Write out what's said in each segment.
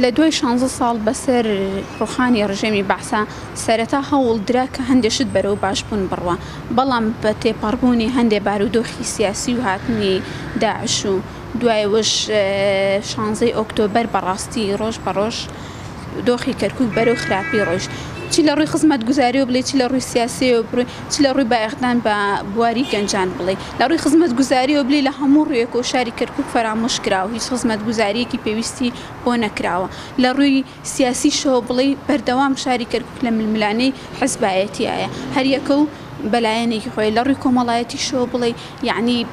لە دوای شانزە ساڵ بەسەر ڕوخانی ڕژێمی بەعسا، سەرەتا هەوڵ درا کە هەندێ شت بەرەو باشبوون بڕوا، بەڵام بە تێپەڕبوونی هەندێ بارودۆخی سیاسی و هاتنی داعش و دوایەوەش شانزەی ئۆکتۆبەر بەڕاستی ڕۆژ بە ڕۆژ دۆخی کەرکوک بەرەو خراپی ڕۆیشت. چ لە ڕووی خزمەتگوزاریەوە بڵێی، چ لە ڕووی سیاسیەوە بڕۆی، چ لە ڕووی بایەخدان بە بواری گەنجان بڵێی. لە ڕووی خزمەتگوزاریەوە بلێی لە هەموو ڕوویەکەوە شاری کەرکوک فەرامۆش کراوە، هیچ خزمەتگوزاریەکی پێویستی بۆ نەکراوە. لە ڕووی سیاسیشەوە بڵێی بەردەوام شاری کەرکوک لە ململانێی حزبایەتیایە، هەر یەکە و بە لایەنێکی خۆی. لە ڕووی کۆمەڵایەتیشەوە بڵێی یەعنی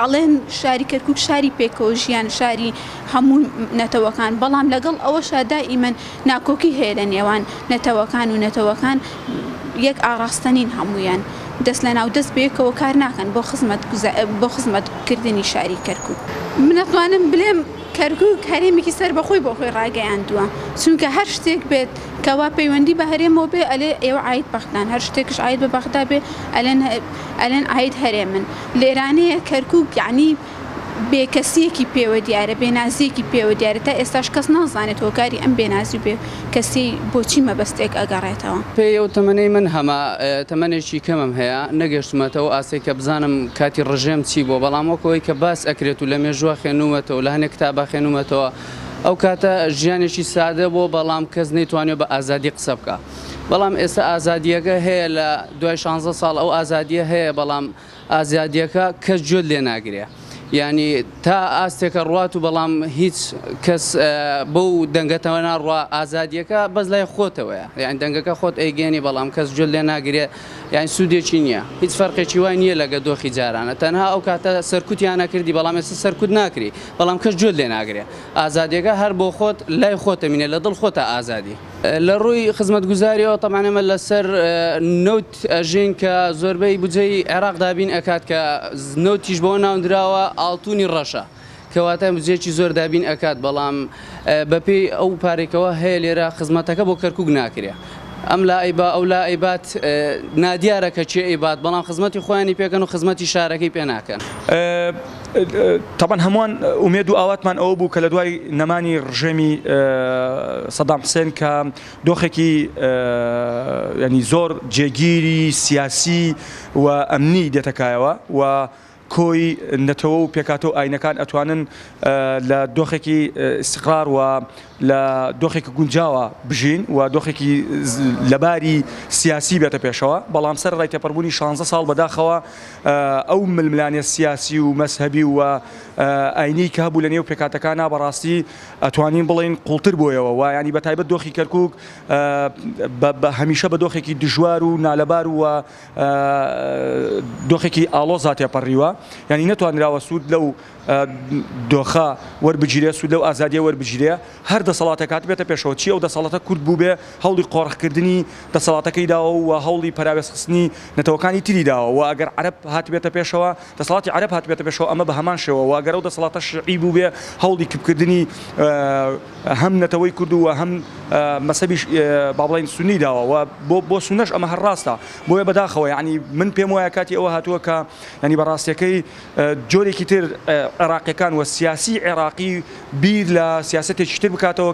ئەڵێن شاری کەرکوک شاری پێکەوە ژیان، شاری هەموو نەتەوەکان، بەڵام لەگەڵ ئەوەشا دائیمەن ناکۆکی هەیە لە نێوان نەتەوەکان و نەتەوەکان یەک ئاڕاستە نین هەموویان دەست لەناو دەست بەیەکەوە کار ناکەن بۆ خزمەت بۆ خزمەت کردنی شاری کەرکوک. من ئەتوانم بلێم کەرکوک هەرێمێکی سەربەخۆی بۆ خۆی ڕاگەیاندووە چونکە هەر شتێک بێت کەوا پەیوەندی بە هەرێمەوە بێ ئەلێ ئێوە عاید بەغدان هەر شتێکش عاید بە بەغدا بێ ئەلێن ئەلێن عاید هەرێمن لێرانەیە کەرکوک یەعنی بێکەسییەکی پێوە دیارە، بێنازییەکی پێوە دیارە، تا ئێستاش کەس نازانێت هۆکاری ئەم بێنازی و بێکەسییەی بۆ چی مەبەستێک ئەگەڕێتەوە. پێی ئەو تەمەنەی من هەمە، تەمەنێکی کەمم هەیە، نەگەشتومەتە ئەو ئاستەی کە بزانم کاتی ڕژێم چی بووە، بەڵام وەک ئەوەی کە باس ئەکرێت و لە مێژووە خوێنوومەتەوە و لە هەنێ کتابا خوێنوومەتەوە، ئەو کاتە ژیانێکی سادە بووە، بەڵام کەس نەیتوانیوە بە ئازادی قسە بکا. بەڵام ئێستا ئازادییەکە هەیە لە دوای شانزە ساڵ ئەو ئازادییە هەیە، بەڵام ئازادیەکە کەس گوێت لێ ناگرێ یانی تا ئاستێکە ڕوات و بەڵام هیچ کەس بەو دەنگەتەوە ناڕوا ئازادیەکە بەس لای خۆتەوەیە یان دەنگەکە خۆت ئەیگەێنی بەڵام کەس گوێت لێ ناگرێ یان سوودێکی نییە هیچ فەرقێکی وای نییە لەگە دۆخی جارانە تەنها ئەو کاتە سەرکوتیانە کردی بەڵام ئێستا سەرکوت ناکری بەڵام کەس گوێت لێ ناگرێ ئازادیەکە هەر بۆ خۆت لای خۆتە مینێ لە دڵ خۆتە ئازادی. لە ڕووی خزمەتگوزاریەوە تەبعەن ئێمە لەسەر نەوت ئەژین کە زۆربەی بودجەی عێراق دابین ئەکات کە نەوتیش بەوە ناوندراوە ئاڵتونی ڕەشە کەواتە بودجەیەکی زۆر دابین ئەکات بەڵام بەپێی ئەو پارێکەوە هەیە لێرە خزمەتەکە بۆ کەرکک ناکرێ ئەم لا ئەیبا ئەو لا ئەیبات نادیارە کە کێ ئەیبات بەڵام خزمەتی خۆیانی پێکەن و خزمەتی شارەکەی پێ ناکەن. تەبعەن هەمووان ئومێد و ئاواتمان ئەوە بوو کە لە دوای نەمانی ڕژێمی سەدام حسێن کە دۆخێکی ینی زۆر جێگیری سیاسی و ئەمنی دێتە کایەوە و کۆی نەتەوە و پێکاتە و ئاینەکان ئەتوانن لە دۆخێکی ئیستقرار و لە دۆخێکی گونجاوە بژین و دۆخێکی لەباری سیاسی بێتە پێشەوە، بەڵام سەرەڕای تێپەڕبوونی شانزە ساڵ بەداخەوە ئەو ململانێ سیاسی و مەزهەبی و ئاینیی کە هەبوو لە نێو پێکهاتەکانا بەڕاستی ئەتوانین بڵێین قوڵتر بۆیەوە و یانی بەتایبەت دۆخی کەرکووک بە هەمیشە بە دۆخێکی دژوار و نالەبار و دۆخێکی ئاڵۆزا تێپەڕیوە یانی نەتوانراوە سوود لەو دۆخە وەربگیرێ، سوود لەو ئازادییە وەربگیرێ، هەر دەسەڵاتێک هاتبێتە پێشەوە، چی ئەو دەسەڵاتە کورد بووبێ، هەوڵی قۆرخکردنی دەسەڵاتەکەی داوە و هەوڵی پەراوێزخستنی نەتەوەکانی تری داوە و ئەگەر عەرەب هاتبێتە پێشەوە، دەسەڵاتی عەرەب هاتبێتە پێشەوە ئەمە بە هەمان شێوە و ئەگەر ئەو دەسەڵاتە شیعی بووبێ، هەوڵی کپکردنی هەم نەتەوەی کورد و هەم مەزهەبی با بڵێین سوننی داوە و بۆ سوننەش ئەمە هەر ڕاستە. بۆیە بەداخەوە یەعنی من پێم وایە کاتی ئەوە هاتووە کە یەعنی بە ڕاستیەکەی جۆرێکی تر عێراقیەکان و سیاسی عێراقی بیر لە سیاسەتێکی تر بکاتەوە.